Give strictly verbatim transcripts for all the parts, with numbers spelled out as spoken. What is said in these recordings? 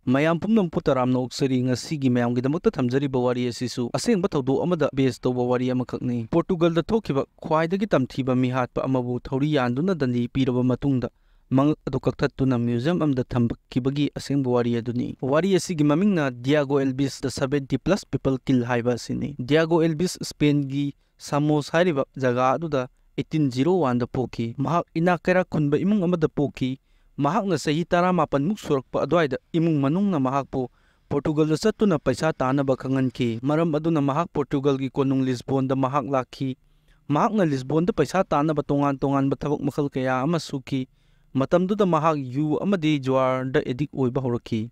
ꯃꯌꯥꯝ ꯄꯨꯝꯅꯃꯛꯄꯨ ꯇꯔꯥꯝꯅ ꯑꯣꯛꯆꯔꯤ꯫ ꯉꯁꯤꯒꯤ ꯃꯌꯥꯝꯒꯤꯗꯃꯛꯇ ꯊꯝꯖꯔꯤꯕ ꯋꯥꯔꯤ ꯑꯁꯤꯁꯨ ꯑꯁꯦꯡꯕ ꯊꯧꯗꯣꯛ ꯑꯃꯗ base ꯇꯧꯕ ꯋꯥꯔꯤ ꯑꯃꯈꯛꯅꯤ꯫ ꯄꯣꯔꯇꯨꯒꯜꯗ ꯊꯣꯛꯈꯤꯕ ꯈ꯭ꯋꯥꯏꯗꯒꯤ ꯇꯝꯊꯤꯕ ꯃꯤꯍꯥꯠꯄ ꯑꯃꯕꯨ ꯊꯧꯔꯤ ꯌꯥꯟꯗꯨꯅ ꯗꯟꯗꯤ ꯄꯤꯔꯕ ꯃꯇꯨꯡꯗ ꯃꯉꯛ ꯑꯗꯨ ꯀꯛꯊꯠꯇꯨꯅ museum ꯑꯃꯗ ꯊꯝꯈꯤꯕꯒꯤ ꯑꯁꯦꯡꯕ ꯋꯥꯔꯤ ꯑꯗꯨꯅꯤ꯫ ꯋꯥꯔꯤ ꯑꯁꯤꯒꯤ ꯃꯃꯤꯡꯅ Diego Alves The Seventy Plus People Kill ꯍꯥꯏꯕ ꯑꯁꯤꯅꯤ꯫ ꯗꯤꯌꯥꯒꯣ ꯑꯦꯜꯕꯤꯁ ꯁ꯭ꯄꯦꯟꯒꯤ ꯁꯥꯃꯣꯁ ꯍꯥꯏꯔꯤꯕ ꯖꯒꯥ ꯑꯗꯨꯗ eighteen zero one ꯗ ꯄꯣꯛꯈꯤ꯫ ꯃꯍꯥꯛ ꯏꯅꯥꯛ ꯀꯩꯔꯥꯛ ꯈꯨꯟꯕ ꯏꯃꯨꯡ ꯑꯃꯗ ꯄꯣꯛꯈꯤ꯫ ꯃꯍꯥꯛꯅ ꯆꯍꯤ ꯇꯔꯥꯃꯥꯄꯟ ꯃꯨꯛ ꯁꯨꯔꯛꯄ ꯑꯗꯨꯋꯥꯏꯗ ꯏꯃꯨꯡ ꯃꯅꯨꯡꯅ ꯃꯍꯥꯛꯄꯨ ꯄꯣꯔꯇꯨꯒꯜꯗ ꯆꯠꯇꯨꯅ ꯄꯩꯁꯥ ꯇꯥꯅꯕ ꯈꯪꯍꯟꯈꯤ꯫ ꯃꯔꯝ ꯑꯗꯨꯅ ꯃꯍꯥꯛ ꯄꯣꯔꯇꯨꯒꯜꯒꯤ ꯀꯣꯅꯨꯡ ꯂꯤꯁꯕꯣꯟꯗ ꯃꯍꯥꯛ ꯂꯥꯛꯈꯤ꯫ ꯃꯍꯥꯛꯅ ꯂꯤꯁꯕꯣꯟꯗ ꯄꯩꯁꯥ ꯇꯥꯅꯕ ꯇꯣꯉꯥꯟ ꯇꯣꯉꯥꯟꯕ ꯊꯕꯛ ꯃꯈꯜ ꯀꯌꯥ ꯑꯃ ꯁꯨꯈꯤ꯫ ꯃꯇꯝꯗꯨꯗ ꯃꯍꯥꯛ ꯌꯨ ꯑꯃꯗꯤ ꯖꯨꯋꯥꯔꯗ addict ꯑꯣꯏꯕ ꯍꯧꯔꯛꯈꯤ꯫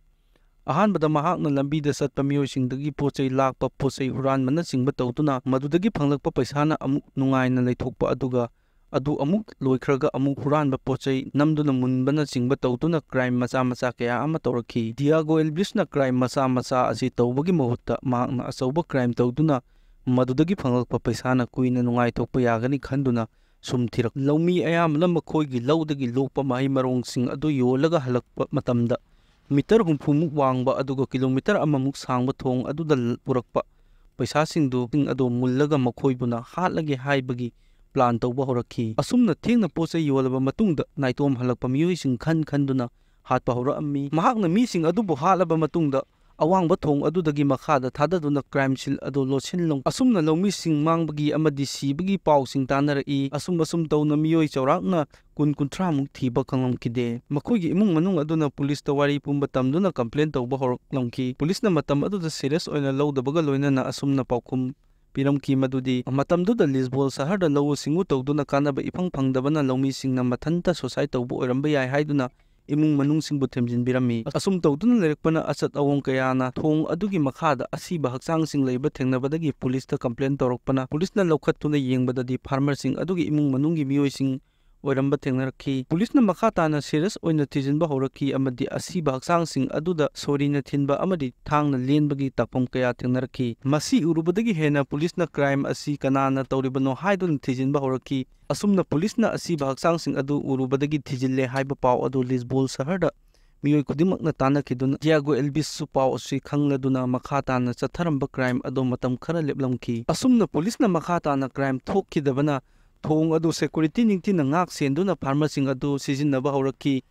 ꯑꯍꯥꯟꯕꯗ ꯃꯍꯥꯛꯅ ꯂꯝꯕꯤꯗ ꯆꯠꯄ ꯃꯤꯑꯣꯏꯁꯤꯡꯗꯒꯤ ꯄꯣꯠ ꯆꯩ ꯂꯥꯛꯄ, ꯄꯣꯠ ꯆꯩ ꯍꯨꯔꯥꯟꯕꯅꯆꯤꯡꯕ ꯇꯧꯗꯨꯅ ꯃꯗꯨꯗꯒꯤ ꯐꯪꯂꯛꯄ ꯄꯩꯁꯥꯅ ꯑꯃꯨꯛ ꯅꯨꯡꯉꯥꯏꯅ ꯂꯩꯊꯣꯛꯄ, ꯑꯗꯨꯒ ꯑꯗꯨ ꯑꯃꯨꯛ ꯂꯣꯏꯈ꯭ꯔꯒ ꯑꯃꯨꯛ ꯍꯨꯔꯥꯟꯕ ꯄꯣꯠ ꯆꯩ ꯅꯝꯗꯨꯅ ꯃꯨꯟꯕꯅꯆꯤꯡꯕ ꯇꯧꯗꯨꯅ crime ꯃꯆꯥ ꯃꯆꯥ ꯀꯌꯥ ꯑꯃ ꯇꯧꯔꯛꯈꯤ꯫ ꯗꯤꯌꯥꯒꯣ ꯑꯦꯜꯕꯤꯁꯅ crime ꯃꯆꯥ ꯃꯆꯥ ꯑꯁꯤ ꯇꯧꯕꯒꯤ ꯃꯍꯨꯠꯇ ꯃꯍꯥꯛꯅ ꯑꯆꯧꯕ crime ꯇꯧꯗꯨꯅ ꯃꯗꯨꯗꯒꯤ ꯐꯪꯂꯛꯄ ꯄꯩꯁꯥꯅ ꯀꯨꯏꯅ ꯅꯨꯡꯉꯥꯏꯊꯣꯛꯄ ꯌꯥꯒꯅꯤ ꯈꯟꯗꯨꯅ ꯁꯨꯝ ꯊꯤꯔꯛ-, ꯂꯧꯃꯤ ꯑꯌꯥꯝꯕꯅ ꯃꯈꯣꯏꯒꯤ ꯂꯧꯗꯒꯤ ꯂꯣꯛꯄ ꯃꯍꯩ ꯃꯔꯣꯡꯁꯤꯡ ꯑꯗꯨ ꯌꯣꯜꯂꯒ ꯍꯜꯂꯛꯄ ꯃꯇꯝꯗ meter ꯍꯨꯝꯐꯨ ꯃꯨꯛ ꯋꯥꯡꯕ ꯑꯗꯨꯒ kilometer ꯑꯃ ꯃꯨꯛ ꯁꯥꯡꯕ ꯊꯣꯡ ꯑꯗꯨꯗ ꯄꯨꯔꯛꯄ ꯄꯩꯁꯥꯁꯤꯡꯗꯨ ꯑꯗꯨ ꯃꯨꯜꯂꯒ ꯃꯈꯣꯏꯕꯨꯅ ꯍꯥꯠꯂꯒꯦ ꯍꯥꯏꯕꯒꯤ plan ꯇꯧꯕ ꯍꯧꯔꯛꯈꯤ꯫ ꯑꯁꯨꯝꯅ ꯊꯦꯡꯅ ꯄꯣꯠ ꯆꯩ ꯌꯣꯜꯂꯕ ꯃꯇꯨꯡꯗ ꯅꯥꯏꯇꯣꯝ ꯍꯜꯂꯛꯄ ꯃꯤꯑꯣꯏꯁꯤꯡ ꯈꯟ ꯈꯟꯗꯨꯅ ꯍꯥꯠꯄ ꯍꯧꯔꯛꯑꯝꯃꯤ꯫ ꯃꯍꯥꯛꯅ ꯃꯤꯁꯤꯡ ꯑꯗꯨꯕꯨ ꯍꯥꯠꯂꯕ ꯃꯇꯨꯡꯗ ꯑꯋꯥꯡꯕ ꯊꯣꯡ ꯑꯗꯨꯗꯒꯤ ꯃꯈꯥꯗ ꯊꯥꯗꯗꯨꯅ crime scene ꯑꯗꯨ ꯂꯣꯠꯁꯤꯜꯂꯝ-, ꯑꯁꯨꯝꯅ ꯂꯧꯃꯤꯁꯤꯡ ꯃꯥꯡꯕꯒꯤ ꯑꯃꯗꯤ ꯁꯤꯕꯒꯤ ꯄꯥꯎꯁꯤꯡ ꯇꯥꯅꯔꯛꯏ꯫ ꯑꯁꯨꯝ ꯑꯁꯨꯝ ꯇꯧꯅ ꯃꯤꯑꯣꯏ ꯆꯥꯎꯔꯥꯛꯅ ꯀꯨꯟ ꯀꯨꯟꯊ꯭ꯔꯥ ꯃꯨꯛ ꯊꯤꯕ ꯈꯪꯂꯝꯈꯤꯗꯦ꯫ ꯃꯈꯣꯏꯒꯤ ꯏꯃꯨꯡ ꯃꯅꯨꯡ ꯑꯗꯨꯅ ꯄꯨꯂꯤꯁꯇ ꯋꯥꯔꯤ ꯄꯨꯝꯕ ꯇꯝꯗꯨꯅ complain ꯇꯧꯕ ꯍꯧꯔꯛꯂꯝꯈꯤ꯫ ꯄꯨꯂꯤꯁꯅ ꯃꯇꯝ ꯑꯗꯨꯗ serious ꯑꯣꯏꯅ ꯂꯧꯗꯕꯒ ꯂꯣꯏꯅꯅ ꯑꯁꯨꯝꯅ ꯄꯥꯎꯈꯨꯝ ꯄꯤꯔꯝꯈꯤ ꯃꯗꯨꯗꯤ ꯃꯇꯝꯗꯨꯗ ꯂꯤꯁꯕꯣꯜ ꯁꯍꯔꯗ ꯂꯧꯎ ꯁꯤꯡꯎ ꯇꯧꯗꯨꯅ ꯀꯥꯟꯅꯕ ꯏꯐꯪ ꯐꯪꯗꯕꯅ ꯂꯧꯃꯤꯁꯤꯡꯅ ꯃꯊꯟꯇ suicide ꯇꯧꯕ ꯑꯣꯏꯔꯝꯕ ꯌꯥꯏ ꯍꯥꯏꯗꯨꯅ ꯏꯃꯨꯡ ꯃꯅꯨꯡꯁꯤꯡꯕꯨ ꯊꯦꯝꯖꯤꯟꯕꯤꯔꯝꯃꯤ꯫ ꯑꯁꯨꯝ ꯇꯧꯗꯨꯅ ꯂꯩꯔꯛꯄꯅ ꯑꯆꯠ ꯑꯋꯣꯡ ꯀꯌꯥꯅ ꯊꯣꯡ ꯑꯗꯨꯒꯤ ꯃꯈꯥꯗ ꯑꯁꯤꯕ ꯍꯛꯆꯥꯡꯁꯤꯡ ꯂꯩꯕ ꯊꯦꯡꯅꯕꯗꯒꯤ ꯄꯨꯂꯤꯁꯇ complain ꯇꯧꯔꯛꯄꯅ ꯄꯨꯂꯤꯁꯅ ꯂꯧꯈꯠꯇꯨꯅ ꯌꯦꯡꯕꯗꯗꯤ farmerꯁꯤꯡ ꯑꯗꯨꯒꯤ ꯏꯃꯨꯡ ꯃꯅꯨꯡꯒꯤ ꯃꯤꯑꯣꯏꯁꯤꯡ ꯑꯣꯏꯔꯝꯕ ꯊꯦꯡꯅꯔꯛꯈꯤ꯫ ꯄꯨꯂꯤꯁꯅ ꯃꯈꯥ ꯇꯥꯅ serious ꯑꯣꯏꯅ ꯊꯤꯖꯤꯟꯕ ꯍꯧꯔꯛꯈꯤ ꯑꯃꯗꯤ ꯑꯁꯤꯕ ꯍꯛꯆꯥꯡꯁꯤꯡ ꯑꯗꯨꯗ ꯁꯣꯔꯤꯅ ꯊꯤꯟꯕ ꯑꯃꯗꯤ ꯊꯥꯡꯅ ꯂꯦꯟꯕꯒꯤ ꯇꯥꯛꯐꯝ ꯀꯌꯥ ꯊꯦꯡꯅꯔꯛꯈꯤ꯫ ꯃꯁꯤ ꯎꯔꯨꯕꯗꯒꯤ ꯍꯦꯟꯅ ꯄꯨꯂꯤꯁꯅ crime ꯑꯁꯤ ꯀꯅꯥꯅ ꯇꯧꯔꯤꯕꯅꯣ ꯍꯥꯏꯗꯨꯅ ꯊꯤꯖꯤꯟꯕ ꯍꯧꯔꯛꯈꯤ꯫ ꯑꯁꯨꯝꯅ ꯄꯨꯂꯤꯁꯅ ꯑꯁꯤꯕ ꯍꯛꯆꯥꯡꯁꯤꯡ ꯑꯗꯨ ꯎꯔꯨꯕꯗꯒꯤ ꯊꯤꯖꯤꯜꯂꯦ ꯍꯥꯏꯕ ꯄꯥꯎ ꯑꯗꯨ ꯂꯤꯁꯕꯣꯜ ꯁꯍꯔꯗ ꯃꯤꯑꯣꯏ ꯈꯨꯗꯤꯡꯃꯛꯅ ꯇꯥꯟꯅꯈꯤꯗꯨꯅ ꯗꯤꯌꯥꯒꯣ ꯑꯦꯜꯕꯤꯁꯁꯨ ꯄꯥꯎ ꯑꯁꯤ ꯈꯪꯂꯗꯨꯅ ꯃꯈꯥ ꯇꯥꯅ ꯆꯠꯊꯔꯝꯕ ꯀ꯭ꯔꯥꯏꯝ ꯑꯗꯨ ꯃꯇꯝ ꯈꯔ ꯂꯦꯞꯂꯝꯈꯤ꯫ ꯑꯁꯨꯝꯅ ꯄꯨꯂꯤꯁꯅ ꯃꯈꯥ ꯇꯥꯅ ꯀ꯭ꯔꯥꯏꯝ ꯊꯣꯛꯈꯤꯗꯕꯅ ꯊꯣꯡ ꯑꯗꯨ ꯁꯦꯀꯨꯔꯤꯇꯤ ꯅꯤꯡꯊꯤꯅ ꯉꯥꯛ ꯁꯦꯟꯗꯨꯅ ꯐꯥꯔꯃꯔꯁꯤꯡ ꯑꯗꯨ ꯁꯤꯖꯤꯟꯅꯕ ꯍꯧꯔꯛꯈꯤ꯫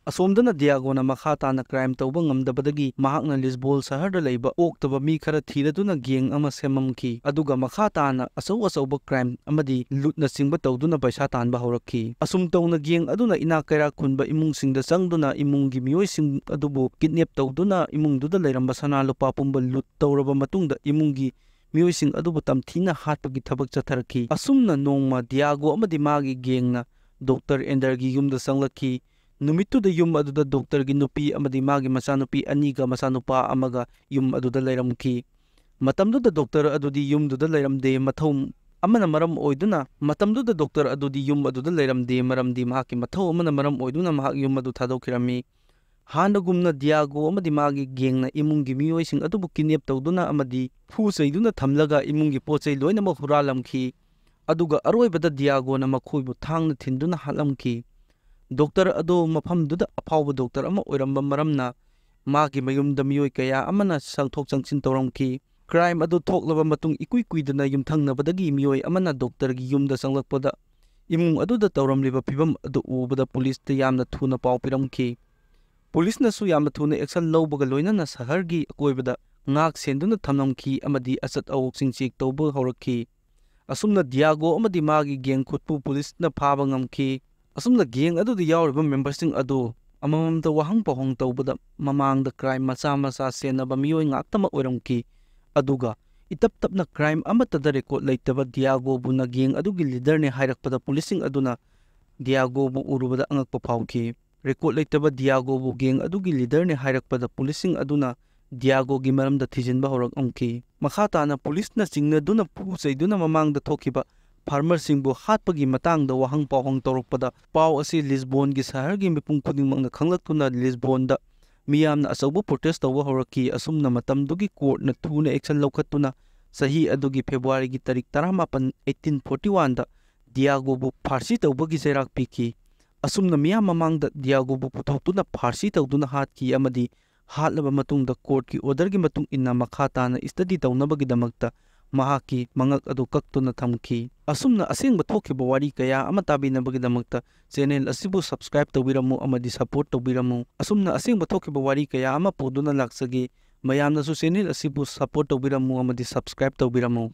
ꯑꯁꯣꯝꯗꯅ ꯗꯤꯌꯥꯒꯣꯅ ꯃꯈꯥ ꯇꯥꯅ ꯀ꯭ꯔꯥꯏꯝ ꯇꯧꯕ ꯉꯝꯗꯕꯗꯒꯤ ꯃꯍꯥꯛꯅ ꯂꯤꯁꯕꯣꯟ ꯁꯍꯔꯗ ꯂꯩꯕ ꯑꯣꯛꯇꯕ ꯃꯤ ꯈꯔ ꯊꯤꯔꯗꯨꯅ ꯒꯦꯡ ꯑꯃ ꯁꯦꯝꯃꯝꯈꯤ꯫ ꯑꯗꯨꯒ ꯃꯈꯥ ꯇꯥꯅ ꯑꯆꯧ ꯑꯆꯧꯕ ꯀ꯭ꯔꯥꯏꯝ ꯑꯃꯗꯤ ꯂꯨꯠꯅꯆꯤꯡꯕ ꯇꯧꯗꯨꯅ ꯄꯩꯁꯥ ꯇꯥꯟꯕ ꯍꯧꯔꯛꯈꯤ꯫ ꯑꯁꯨꯝ ꯇꯧꯅ ꯒꯦꯡ ꯑꯗꯨꯅ ꯏꯅꯥꯛ ꯀꯩꯔꯥꯛ ꯈꯨꯟꯕ ꯏꯃꯨꯡꯁꯤꯡꯗ ꯆꯪꯗꯨꯅ ꯏꯃꯨꯡꯒꯤ ꯃꯤꯑꯣꯏꯁꯤꯡ ꯑꯗꯨꯕꯨ ꯀꯤꯗꯅꯦꯞ ꯇꯧꯗꯨꯅ ꯏꯃꯨꯡꯗꯨꯗ ꯂꯩꯔꯝꯕ ꯁꯅꯥ ꯂꯨꯄꯥ ꯄꯨꯝꯕ ꯂꯨꯠ ꯇꯧꯔꯕ ꯃꯇꯨꯡꯗ ꯏꯃꯨꯡꯒꯤ ꯃꯤꯑꯣꯏꯁꯤꯡ ꯑꯗꯨꯕꯨ ꯇꯝꯊꯤꯅ ꯍꯥꯠꯄꯒꯤ ꯊꯕꯛ ꯆꯠꯊꯔꯛꯈꯤ꯫ ꯑꯁꯨꯝꯅ ꯅꯣꯡꯃ ꯗꯤꯌꯥꯒꯣ ꯑꯃꯗꯤ ꯃꯥꯒꯤ ꯒꯦꯡꯅ ꯗꯣꯛꯇꯔ ꯑꯦꯟꯗꯔꯒꯤ ꯌꯨꯝꯗ ꯆꯪꯂꯛꯈꯤ꯫ ꯅꯨꯃꯤꯠꯇꯨꯗ ꯌꯨꯝ ꯑꯗꯨꯗ ꯗꯣꯛꯇꯔꯒꯤ ꯅꯨꯄꯤ ꯑꯃꯗꯤ ꯃꯥꯒꯤ ꯃꯆꯥꯅꯨꯄꯤ ꯑꯅꯤꯒ ꯃꯆꯥꯅꯨꯄꯥ ꯑꯃꯒ ꯌꯨꯝ ꯑꯗꯨꯗ ꯂꯩꯔꯝꯈꯤ꯫ ꯃꯇꯝꯗꯨꯗ ꯗꯣꯛꯇꯔ ꯑꯗꯨꯗꯤ ꯌꯨꯝꯗꯨꯗ ꯂꯩꯔꯝꯗꯦ꯫ ꯃꯊꯧ ꯑꯃꯅ ꯃꯔꯝ ꯑꯣꯏꯗꯨꯅ, ꯃꯇꯝꯗꯨꯗ ꯗꯣꯛꯇꯔ ꯑꯗꯨꯗꯤ ꯌꯨꯝ ꯑꯗꯨꯗ ꯂꯩꯔꯝꯗꯦ, ꯃꯔꯝꯗꯤ ꯃꯍꯥꯛꯀꯤ ꯃꯊꯧ ꯑꯃꯅ ꯃꯔꯝ ꯑꯣꯏꯗꯨꯅ ꯃꯍꯥꯛ ꯌꯨꯝ ꯑꯗꯨ ꯊꯥꯗꯣꯛꯈꯤꯔꯝꯃꯤ꯫ ꯍꯥꯟꯅꯒꯨꯝꯅ ꯗꯤꯌꯥꯒꯣ ꯑꯃꯗꯤ ꯃꯥꯒꯤ ꯒꯦꯡꯅ ꯏꯃꯨꯡꯒꯤ ꯃꯤꯑꯣꯏꯁꯤꯡ ꯑꯗꯨꯕꯨ ꯀꯤꯗꯅꯦꯞ ꯇꯧꯗꯨꯅ ꯑꯃꯗꯤ ꯐꯨ ꯆꯩꯗꯨꯅ ꯊꯝꯂꯒ ꯏꯃꯨꯡꯒꯤ ꯄꯣꯠ ꯆꯩ ꯂꯣꯏꯅꯃꯛ ꯍꯨꯔꯥꯜꯂꯝꯈꯤ꯫ ꯑꯗꯨꯒ ꯑꯔꯣꯏꯕꯗ ꯗꯤꯌꯥꯒꯣꯅ ꯃꯈꯣꯏꯕꯨ ꯊꯥꯡꯅ ꯊꯤꯟꯗꯨꯅ ꯍꯥꯠꯂꯝꯈꯤ꯫ ꯗꯣꯛꯇꯔ ꯑꯗꯨ ꯃꯐꯝꯗꯨꯗ ꯑꯐꯥꯎꯕ ꯗꯣꯛꯇꯔ ꯑꯃ ꯑꯣꯏꯔꯝꯕ ꯃꯔꯝꯅ ꯃꯥꯒꯤ ꯃꯌꯨꯝꯗ ꯃꯤꯑꯣꯏ ꯀꯌꯥ ꯑꯃꯅ ꯆꯪꯊꯣꯛ ꯆꯪꯁꯤꯟ ꯇꯧꯔꯝꯈꯤ꯫ ꯀ꯭ꯔꯥꯏꯝ ꯑꯗꯨ ꯊꯣꯛꯂꯕ ꯃꯇꯨꯡ ꯏꯀꯨꯏ ꯀꯨꯏꯗꯅ ꯌꯨꯝꯊꯪꯅꯕꯗꯒꯤ ꯃꯤꯑꯣꯏ ꯑꯃꯅ ꯗꯣꯛꯇꯔꯒꯤ ꯌꯨꯝꯗ ꯆꯪꯂꯛꯄꯗ ꯏꯃꯨꯡ ꯑꯗꯨꯗ ꯇꯧꯔꯝꯂꯤꯕ ꯐꯤꯕꯝ ꯑꯗꯨ ꯎꯕꯗ ꯄꯨꯂꯤꯁꯇ ꯌꯥꯝꯅ ꯊꯨꯅ ꯄꯥꯎ ꯄꯤꯔꯝꯈꯤ꯫ ꯄꯨꯂꯤꯁꯅꯁꯨ ꯌꯥꯝꯅ ꯊꯨꯅ ꯑꯦꯛꯁꯟ ꯂꯧꯕꯒ ꯂꯣꯏꯅꯅ ꯁꯍꯔꯒꯤ ꯑꯀꯣꯏꯕꯗ ꯉꯥꯛ ꯁꯦꯟꯗꯨꯅ ꯊꯝꯂꯝꯈꯤ ꯑꯃꯗꯤ ꯑꯆꯠ ꯑꯋꯣꯛꯁꯤꯡ ꯆꯦꯛ ꯇꯧꯕ ꯍꯧꯔꯛꯈꯤ꯫ ꯑꯁꯨꯝꯅ ꯗꯤꯌꯥꯒꯣ ꯑꯃꯗꯤ ꯃꯥꯒꯤ ꯒꯦꯡ ꯈꯨꯠꯄꯨ ꯄꯨꯂꯤꯁꯅ ꯐꯥꯕ ꯉꯝꯈꯤ꯫ ꯑꯁꯨꯝꯅ ꯒꯦꯡ ꯑꯗꯨꯗ ꯌꯥꯎꯔꯤꯕ ꯃꯦꯝꯕꯔꯁꯤꯡ ꯑꯗꯨ ꯑꯃꯃꯝꯇ ꯋꯥꯍꯪ ꯄꯥꯎꯍꯪ ꯇꯧꯕꯗ ꯃꯃꯥꯡꯗ ꯀ꯭ꯔꯥꯏꯝ ꯃꯆꯥ ꯃꯆꯥ ꯁꯦꯟꯅꯕ ꯃꯤꯑꯣꯏ ꯉꯥꯛꯇꯃꯛ ꯑꯣꯏꯔꯝꯈꯤ꯫ ꯑꯗꯨꯒ ꯏꯇꯞ ꯇꯞꯅ ꯀ꯭ꯔꯥꯏꯝ ꯑꯃꯠꯇꯗ ꯔꯦꯀꯣꯔꯗ ꯂꯩꯇꯕ ꯗꯤꯌꯥꯒꯣꯕꯨꯅ ꯒꯦꯡ ꯑꯗꯨꯒꯤ ꯂꯤꯗꯔꯅꯤ ꯍꯥꯏꯔꯛꯄꯗ ꯄꯨꯂꯤꯁꯁꯤꯡ ꯑꯗꯨꯅ ꯗꯤꯌꯥꯒꯣꯕꯨ ꯎꯔꯨꯕꯗ ꯑꯉꯛꯄ ꯐꯥꯎꯈꯤ꯫ ꯔꯦꯀꯣꯔꯗ ꯂꯩꯇꯕ ꯗꯤꯌꯥꯒꯣꯕꯨ ꯒꯦꯡ ꯑꯗꯨꯒꯤ ꯂꯤꯗꯔꯅꯤ ꯍꯥꯏꯔꯛꯄꯗ ꯄꯨꯂꯤꯁꯁꯤꯡ ꯑꯗꯨꯅ ꯗꯤꯌꯥꯒꯣꯒꯤ ꯃꯔꯝꯗ ꯊꯤꯖꯤꯟꯕ ꯍꯧꯔꯛꯂꯝꯈꯤ꯫ ꯃꯈꯥ ꯇꯥꯅ ꯄꯨꯂꯤꯁꯅ ꯆꯤꯡꯅꯗꯨꯅ ꯐꯨ ꯆꯩꯗꯨꯅ ꯃꯃꯥꯡꯗ ꯊꯣꯛꯈꯤꯕ ꯐꯥꯔꯃꯔꯁꯤꯡꯕꯨ ꯍꯥꯠꯄꯒꯤ ꯃꯇꯥꯡꯗ ꯋꯥꯍꯪ ꯄꯥꯎꯍꯪ ꯇꯧꯔꯛꯄꯗ ꯄꯥꯎ ꯑꯁꯤ ꯂꯤꯁꯕꯣꯟꯒꯤ ꯁꯍꯔꯒꯤ ꯃꯤꯄꯨꯝ ꯈꯨꯗꯤꯡꯃꯛꯅ ꯈꯪꯂꯛꯇꯨꯅ ꯂꯤꯁꯕꯣꯟꯗ ꯃꯤꯌꯥꯝꯅ ꯑꯆꯧꯕ ꯄ꯭ꯔꯣꯇꯦꯁ ꯇꯧꯕ ꯍꯧꯔꯛꯈꯤ꯫ ꯑꯁꯨꯝꯅ ꯃꯇꯝꯗꯨꯒꯤ ꯀꯣꯔꯠꯅ ꯊꯨꯅ ꯑꯦꯛꯁꯟ ꯂꯧꯈꯠꯇꯨꯅ ꯆꯍꯤ ꯑꯗꯨꯒꯤ ꯐꯦꯕ꯭ꯔꯨꯋꯥꯔꯤꯒꯤ ꯇꯥꯔꯤꯛ ꯇꯔꯥꯃꯥꯄꯟ, ꯑꯩꯠꯇꯤꯟ ꯐꯣꯔꯇꯤ ꯋꯥꯟꯗ ꯗꯤꯌꯥꯒꯣꯕꯨ ꯐꯥꯔꯁꯤ ꯇꯧꯕꯒꯤ ꯆꯩꯔꯥꯛ ꯄꯤꯈꯤ꯫ ꯑꯁꯨꯝꯅ ꯃꯤꯌꯥꯝ ꯃꯃꯥꯡꯗ ꯗꯤꯌꯥꯒꯣꯕꯨ ꯄꯨꯊꯣꯛꯇꯨꯅ ꯐꯥꯔꯁꯤ ꯇꯧꯗꯨꯅ ꯍꯥꯠꯈꯤ ꯑꯃꯗꯤ ꯍꯥꯠꯂꯕ ꯃꯇꯨꯡꯗ ꯀꯣꯔꯠꯀꯤ ꯑꯣꯔꯗꯔꯒꯤ ꯃꯇꯨꯡ ꯏꯟꯅ ꯃꯈꯥ ꯇꯥꯅ ꯁ꯭ꯇꯗꯤ ꯇꯧꯅꯕꯒꯤꯗꯃꯛꯇ ꯃꯍꯥꯛꯀꯤ ꯃꯉꯛ ꯑꯗꯨ ꯀꯛꯇꯨꯅ ꯊꯝꯈꯤ꯫ ꯑꯁꯨꯝꯅ ꯑꯁꯦꯡꯕ ꯊꯣꯛꯈꯤꯕ ꯋꯥꯔꯤ ꯀꯌꯥ ꯑꯃ ꯇꯥꯕꯤꯅꯕꯒꯤꯗꯃꯛꯇ ꯆꯦꯅꯦꯜ ꯑꯁꯤꯕꯨ ꯁꯕꯁꯀ꯭ꯔꯥꯏꯕ ꯇꯧꯕꯤꯔꯝꯃꯨ ꯑꯃꯗꯤ ꯁꯄꯣꯔꯠ ꯇꯧꯕꯤꯔꯝꯃꯨ꯫ ꯑꯁꯨꯝꯅ ꯑꯁꯦꯡꯕ ꯊꯣꯛꯈꯤꯕ ꯋꯥꯔꯤ ꯀꯌꯥ ꯑꯃ ꯄꯨꯗꯨꯅ ꯂꯥꯛꯆꯒꯦ꯫ ꯃꯌꯥꯝꯅꯁꯨ ꯆꯦꯅꯦꯜ ꯑꯁꯤꯕꯨ ꯁꯄꯣꯔꯠ ꯇꯧꯕꯤꯔꯝꯃꯨ ꯑꯃꯗꯤ ꯁꯕꯁꯀ꯭ꯔꯥꯏꯕ ꯇꯧꯕꯤꯔꯝꯃꯨ꯫